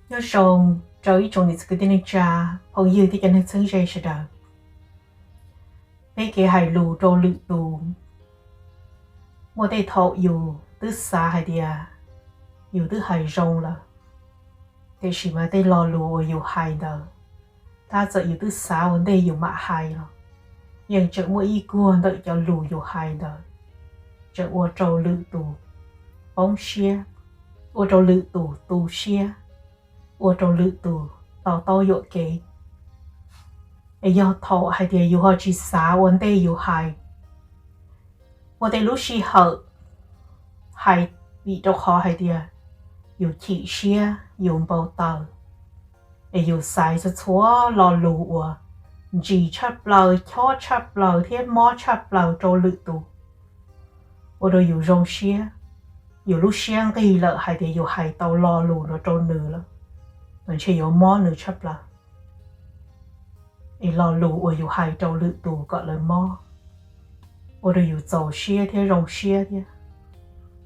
Nyob zoo rau ib tsoom niam txiv kwv tij neej tsa, phooj ywg thiab cov neeg txheeb ze sawv daws. Peb kev hais lus rau lwm tus, muaj tej thaum yus twb xav hais tias yus twb hais zoo lawm, tiam sis mas tej lo lus uas yus hais ntawd, tab txawm yus twb xav ua ntej yus mam hais los yeej tseem muaj ib kuag ntawm cov lus yus hais ntawd tseem ua rau lwm tus poob siab, ua rau lwm tus tu siab, ua rau lwm tus to taub yuam kev. Es yog thaum hais tias yus ho tsis xav ua ntej yus hais, muaj tej lub sij hawm hais vim rau qhov hais tias yus chim siab yus npau taws, es yus xaiv txhua txhua lo lus uas ntsim tshaj plaws, chob tshaj plaws thiab mob tshaj plaws rau lwm tus, ua rau yus zoo siab, yus lub siab nqig lawm hais tias yus hais tau lo lus no rau nws lawm, mas ntshe yuav mob nws tshaj plaws. Es lo lus uas yus hais rau lwm tus kom lawv mob, ua rau yus txaus siab thiab zoo siab thiab.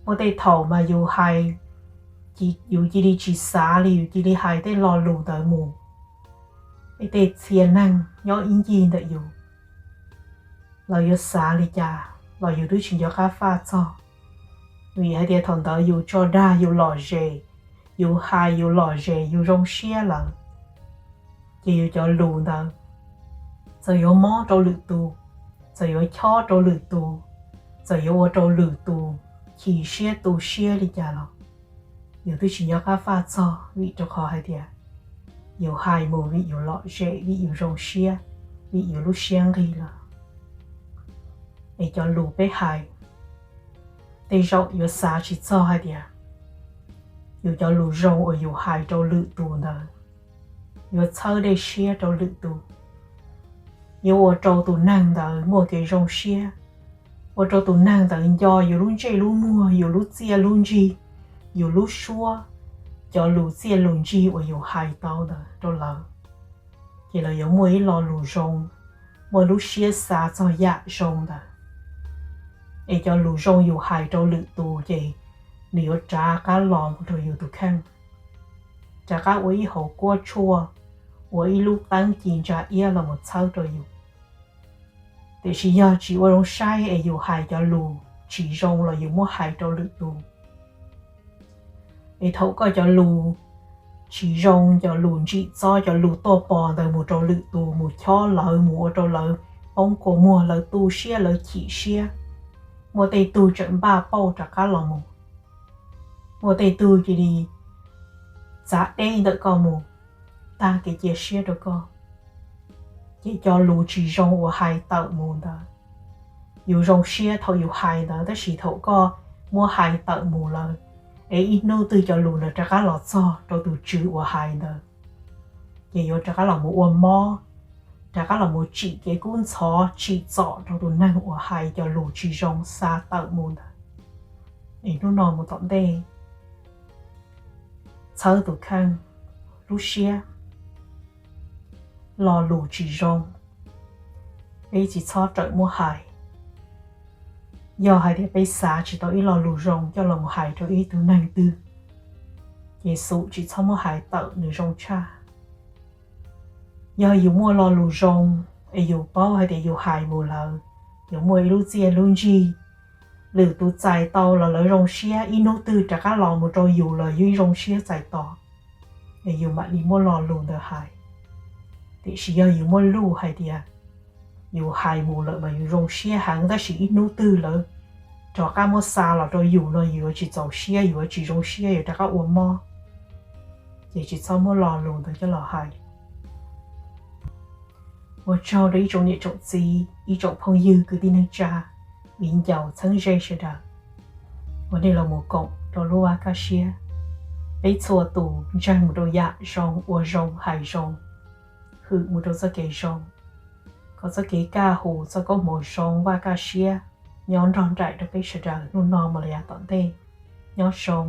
Muaj tej thaum mas yus hais, yus cia li tsis xav li, yus cia li hais tej lo lus ntawd mus, es tej txhia neeg nyob ib ncig ntawm yus, lawv yuav xav li cas los yus twb tsis nco qab faj txog, vim hais tias thaum ntawd yus tso dag yus lom zem, yus hais yus lom zem yus zoo siab lawm, ces yus cov lus ntawd txawm yuav mob rau lwm tus, txawm yuav chob rau lwm tus, txawm yuav ua rau lwm tus chim siab tu siab li cas los yus twb tsis nco qab faj txog, vim rau qhov hais tias yus hais mus vim yus lom zem, vim yus zoo siab, vim yus lub siab nqig lawm. Es cov lus peb hais, tej zaum yuav xav tsis txog hais tias yus cov lus zoo uas yus hais rau lwm tus ntawd yuav txhawb dej siab rau lwm tus, yuav ua rau tus neeg ntawd muaj kev zoo siab, ua rau tus neeg ntawd nco yus lub ntsej lub muag, yus lub txiaj lub ntsig, yus lub suab, cov lus txiaj lus ntsig uas yus hais tau ntawd rau lawv, ces lawv yuav muaj ib lo lus zoo, muaj lub siab xav txog yam zoo ntawd. Es cov lus zoo yus hais rau lwm tus ces nws yuav rov qab los mus rau yus tus kheej, rov qab ua ib hauv kuab tshuaj, ua ib lub teeb ci ntsa iab los mus txhawb rau yus. Tiam sis yog tsis ua zoo saib es yus hais cov lus tsis zoo los yus muab hais rau lwm tus, es thaum koj cov lus tsis zoo, cov lus ntsim txob, cov lus tuaj pov ntawd mus rau lwm tus, mus chob lawv, mus ua rau lawv poob kua muag, lawv tu siab, lawv chim siab, muaj tej tug tseem npaj pauj rov qab los mus, muaj tej tug cia li txav deb ntawm koj mus, tag kev cia siab rau koj. Ces cov lus tsis zoo uas hais tawm mus ntawd, yus zoo siab thaum yus hais ntawd, tab sis thaum koj muab hais tawm mus lawm, es ib hnub twg cov lus ntawd rov qab los txog rau tus tswv uas hais ntawd, ces yuav rov qab los mus ua mob, rov qab los mus tsim kev kub ntxhov tsim txom rau tus neeg uas hais cov lus tsis zoo xa tawm mus ntawd. Es hnub no mus tom ntej, txhawb tus kheej, lub siab, lo lus tsis zoo peb tsis txhob rawm muab hais. Yog hais tias peb xav tsis tau ib lo lus zoo coj los mus hais rau ib tug neeg twg, ces xum tsis txhob muab hais tawm nws zoo tshaj. Yog yus muaj lo lus zoo, es yus paub hais tias yus hais mus lawm yuav muaj ib lub txiaj lub ntsig, lwm tus txais tau los lawv zoo siab, ib hnub twg rov qab los mus rau yus los yus zoo siab txais tos, es yus mam li muab lo lus ntawd hais. Tiam sis yog yus muaj luj hais tias yus hais mus lawm mas yus zoo siab heev, tab sis ib hnub twg lawv rov qab muab xa los rau yus no yus yuav tsis txaus siab, yus yuav tsis zoo siab, yuav rov qab ua mob, ces tsis txhob muab lo lus ntawd coj los hais. Ua tsaug rau ib tsoom niam tsoom txiv, ib tsoom phooj ywg kwv tij neej tsa, viv ncaus txheeb ze sawv daws uas nej los mus koom rau lub vaj kaj siab. Peb txhua tus ntseeg mus rau yam zoo, ua zoo, hais zoo, hwm mus rau txoj kev zoo, kom txoj kev kaj hu, txoj koob hmoov zoo, vaj kaj siab nyob nrog nraim rau peb sawv daws hnub no mus los yav tom ntej. Nyob zoo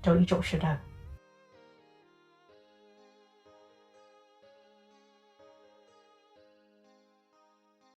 rau ib tsoom sawv daws.